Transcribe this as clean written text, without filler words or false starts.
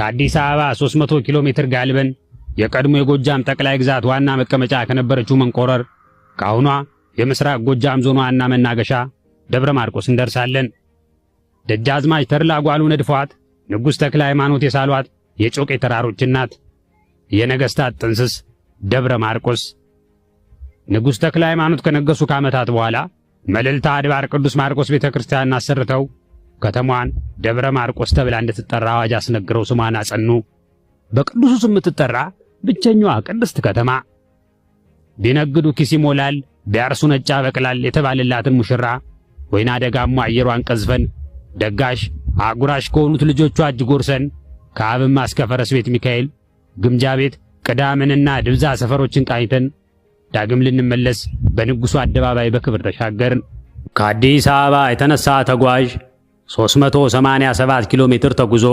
ከአዲስ አበባ 300 ኪሎ ሜትር ጋልበን የቀድሞ የጎጃም ጠቅላይ ግዛት ዋና መቀመጫ ከነበረችው መንቆረር ከአሁኗ የምስራቅ ጎጃም ዞን ዋና መናገሻ ደብረ ማርቆስ እንደርሳለን። ደጃዝማች ተድላ ጓሉ ነድፏት ንጉሥ ተክለ ሃይማኖት የሳሏት የጮቄ ተራሮች እናት፣ የነገሥታት ጥንስስ ደብረ ማርቆስ። ንጉሥ ተክለ ሃይማኖት ከነገሱ ከዓመታት በኋላ መልዕልተ አድባር ቅዱስ ማርቆስ ቤተ ክርስቲያን አሰርተው ከተማዋን ደብረ ማርቆስ ተብላ እንድትጠራ አዋጅ አስነግረው ስሟን አጸኑ። በቅዱሱ ስም የምትጠራ ብቸኛዋ ቅድስት ከተማ። ቢነግዱ ኪስ ይሞላል፣ ቢያርሱ ነጭ ያበቅላል የተባለላትን ሙሽራ ወይና ደጋማ አየሯን ቀዝፈን፣ ደጋሽ አጉራሽ ከሆኑት ልጆቿ እጅ ጎርሰን፣ ከአብማ እስከ ፈረስ ቤት ሚካኤል ግምጃ ቤት ቅዳምንና ድብዛ ሰፈሮችን ቃኝተን ዳግም ልንመለስ በንጉሡ አደባባይ በክብር ተሻገርን። ከአዲስ አበባ የተነሳ ተጓዥ 387 ኪሎ ሜትር ተጉዞ